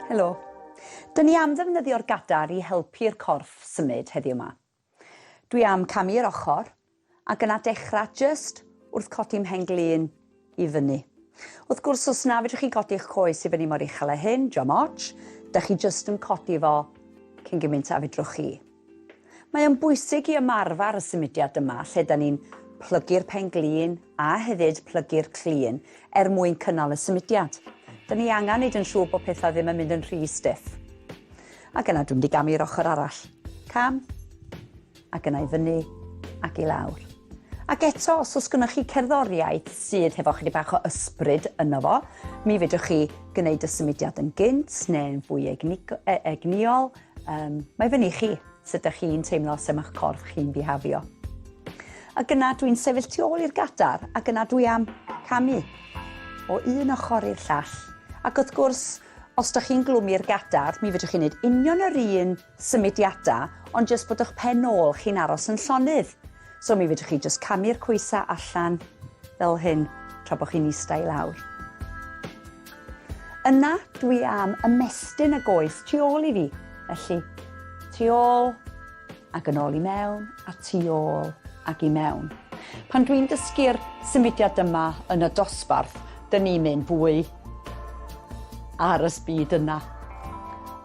Helo. Dyn ni am ddefnyddio'r gadair i helpu'r corff symud heddiw 'ma. Dwi am camu i'r ochr ac yna dechrau jyst wrth codi mhen-glin i fyny. Wrth gwrs, os na fedrwch chi godi'ch coes i fyny mor uchel â hyn, diom ots, dych chi jyst yn codi fo cyn gymaint a fedrwch chi. Mae o'n bwysig i ymarfer y symudiad yma lle 'da ni'n plygu'r pen-glin a hefyd plygu'r clun er mwyn cynnal y symudiad. 'Da ni angen neud yn siŵr bod pethau ddim yn mynd yn rhy stiff. Ac yna dwi'n mynd i gamu i'r ochr arall. Cam, ac yna i fyny ac i lawr. Ac eto, os oes gynnoch chi cerddoriaeth sydd hefo chydig bach o ysbryd yno fo, mi fedrwch chi gwneud y symudiad yn gynt neu'n fwy egnïol. Mae fyny i chi sut ydych chi'n teimlo, sut mae'ch corff chi'n bihafio. Ac yna dwi'n sefyll tu ôl i'r gadar ac yna dwi am camu o un ochr i'r llall. Ac wrth gwrs, os ydych chi'n glwmu'r gadar, mi fedrwch chi wneud union yr un symudiadau, ond jyst bod eich pen ôl chi'n aros yn llonydd. So mi fedrwch chi jyst camu'r coesau allan fel hyn tra bod chi'n eistedd i lawr. Yna dwi am ymestyn y goes tu ôl i fi. Felly, tu ôl ac yn ôl i mewn a tu ôl ac i mewn. Pan dwi'n dysgu'r symudiad yma yn y dosbarth, dyn ni'n mynd fwy ar y speed yna.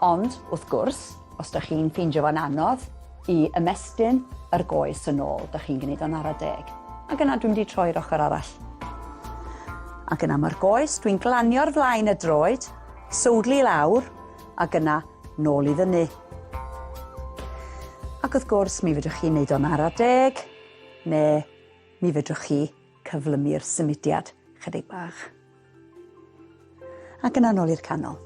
Ond, wrth gwrs, os da chi'n ffeindio fo'n anodd i ymestyn yr goes yn ôl, da chi'n gwneud o'n ara deg. Ac yna dwi'n mynd i troi'r ochr arall. Ac yna mae'r goes, dwi'n glanio'r flaen y droed, sowdlu i lawr, ac yna nôl i fyny. Ac wrth gwrs, mi fedrwch chi wneud o'n ara deg, neu mi fedrwch chi cyflymu'r symudiad chydig bach. Ac yna nôl i'r canol.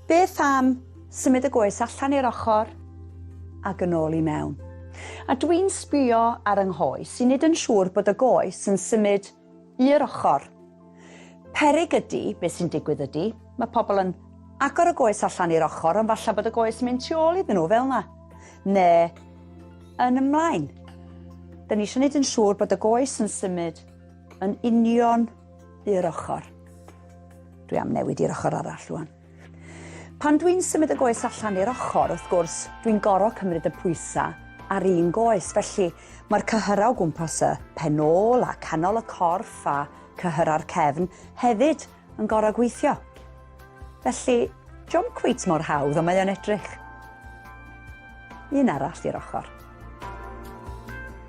Beth am symud y goes allan i'r ochr ac yn ôl i mewn? A dwi'n sbio ar yng nghoes i wneud yn siŵr bod y goes yn symud i'r ochr. Peryg ydy, beth sy'n digwydd ydy, mae pobl yn agor y goes allan i'r ochr, ond falle bod y goes yn mynd tu ôl iddyn nhw fel yna. Neu yn ymlaen. Da ni eisiau gwneud yn siŵr bod y goes yn symud yn union i'r ochr. Dwi am newid i'r ochr arall rwan. Pan dwi'n symud y goes allan i'r ochr, wrth gwrs, dwi'n gorfod cymryd y pwysau ar un goes, felly mae'r cyhyrau o gwmpas y pen ôl a canol y corff a cyhyrau'r cefn hefyd yn gorfod gweithio. Felly, dio'm cweit mor hawdd ond mae o'n edrych. Un arall i'r ochr.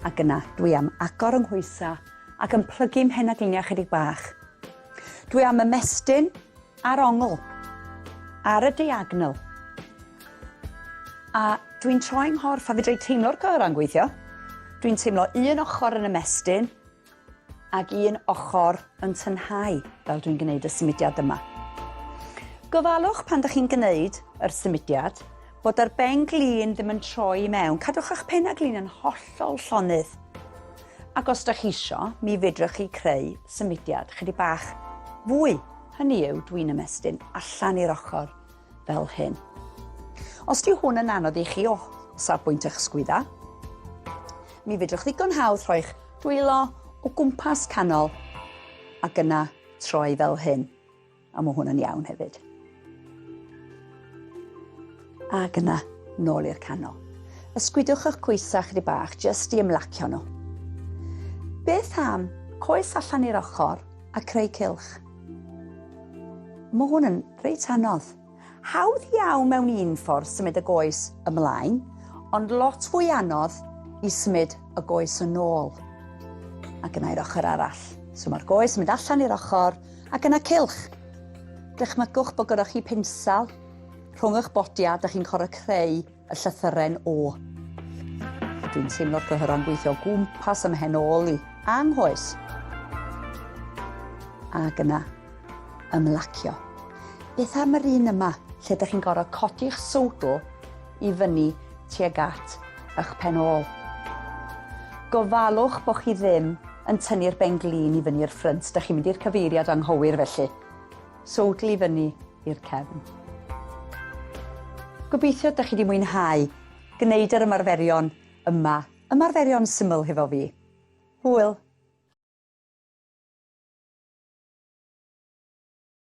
Ac yna, dwi am agor yng nghoesau ac yn plygu mhen-a-gliniau chydig bach. Dwi am ymestyn ar ongl, ar y diagonal. A dwi'n troi nghorff a fedra i teimlo'r cyhyrau'n gweithio. Dwi'n teimlo un ochr yn ymestyn ac un ochr yn tynhau fel dwi'n gwneud y symudiad yma. Gofalwch pan ydych chi'n gwneud yr symudiad bod yr ben glin ddim yn troi i mewn. Cadwch eich pen a glin yn hollol llonydd. Ac os dych chi isio, mi fedrwch chi creu symudiad chydig bach fwy. Hynny yw, dwi'n ymestyn allan i'r ochr fel hyn. Os di hwn yn anodd i chi o safbwynt eich sgwydda, mi fedrwch ddigon hawdd rhoi'ch dwylo o gwmpas canol ac yna troi fel hyn. A mae hwn yn iawn hefyd. Ac yna, nôl i'r canol. Ysgwydwch eich coesau chydig bach, jyst i ymlacio nhw. Beth am coes allan i'r ochr a creu cylch? Mae hwn yn reit anodd. Hawdd iawn mewn un ffordd symud y goes ymlaen, ond lot fwy anodd i symud y goes yn ôl. Ac yna i'r ochr arall. So mae'r goes yn mynd allan i'r ochr, ac yna cylch. Dychmygwch bod gyda chi pinsal rhwng eich bodiau, da chi'n corfod creu y llythyren O. Dwi'n teimlo'r cyhyrau'n gweithio o gwmpas ym mhen ôl i, a nghoes. Ac yna, ymlacio. Beth am yr un yma, lle ydych chi'n gorfod codi'ch sowdl i fyny tuag at eich pen ôl? Gofalwch bod chi ddim yn tynnu'r ben-glin i fyny i'r ffrynt, dych chi'n mynd i'r cyfeiriad anghywir felly. Sowdl i fyny i'r cefn. Gobeithio dych chi wedi mwynhau gwneud yr ymarferion yma, ymarferion syml hefo fi. Hwyl!